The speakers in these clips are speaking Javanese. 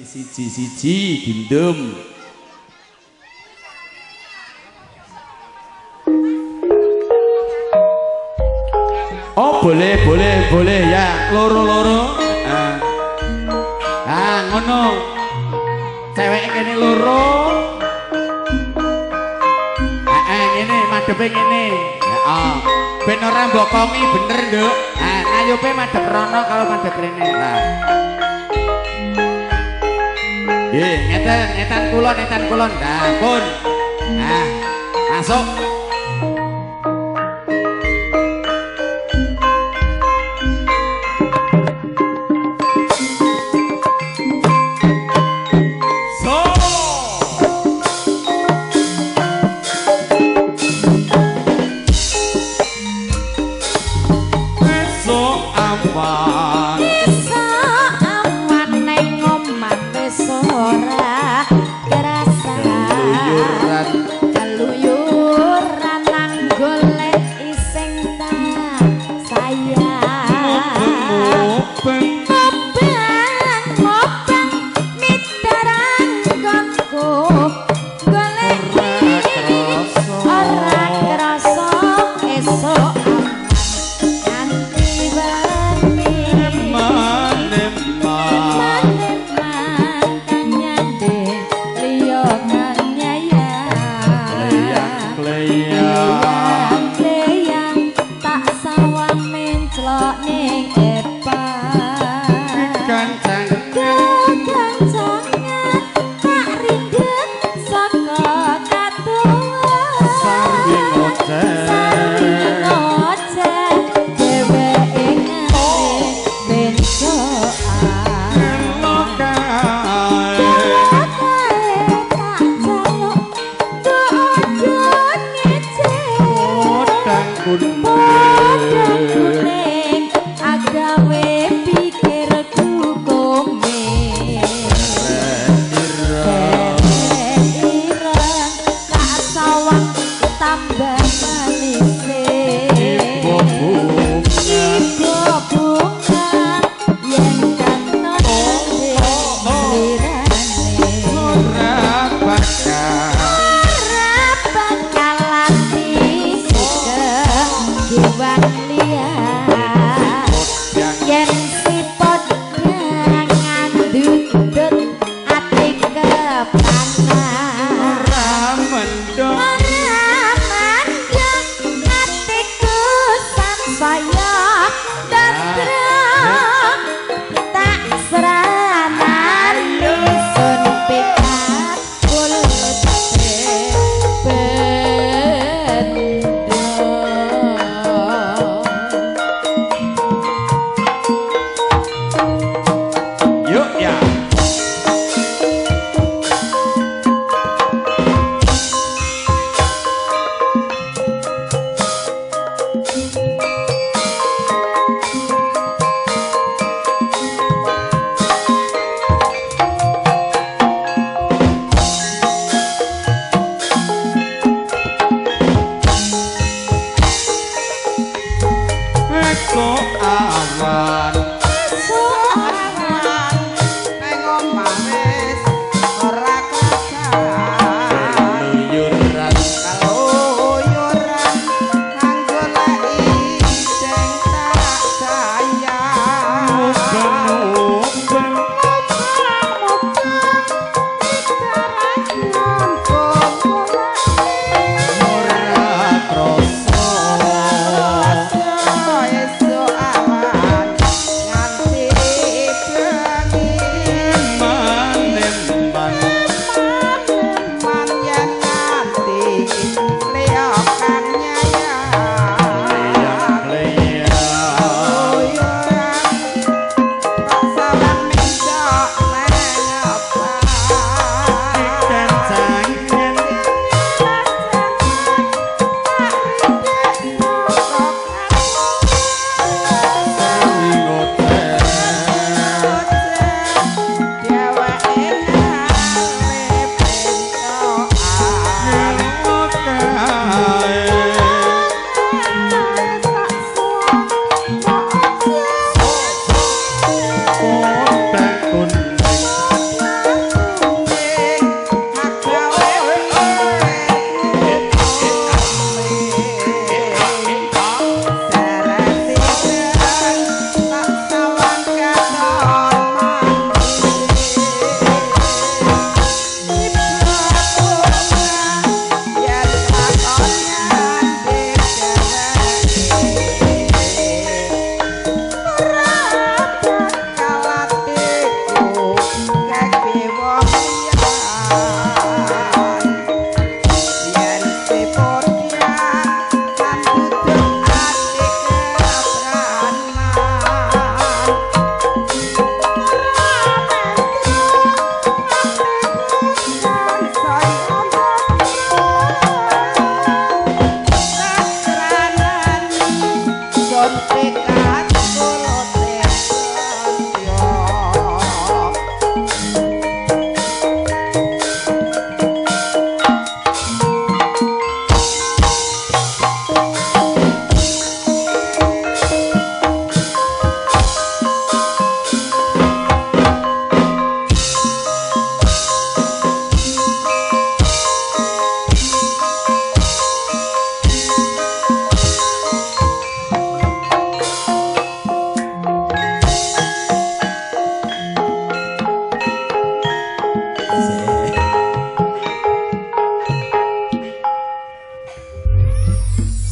Siji-siji dindum. Oh boleh boleh boleh ya, loro-loro. Ah ngono. Cewek kene loro. Heeh ngene madhepe ngene. Heeh. Ben ora mbokongi bener, Nduk. Ah ngayupe madhep rono kalau madhep rene. Lah. Nggih, ngeten, ngetan kulon, ngetan kulon. Nah, pun. Nah, masuk. So. Esuk awan. Esuk awan neng omah wis ora kerasa. Keluyuran. Keluyuran.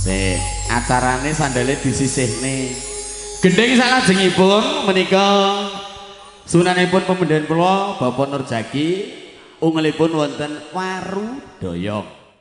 Sih, acarane sandale disisihne. Gendhing salajengipun menika sunanipun pemendhan kula Bapak Nurjaki ungelipun wonten Waru Doyong.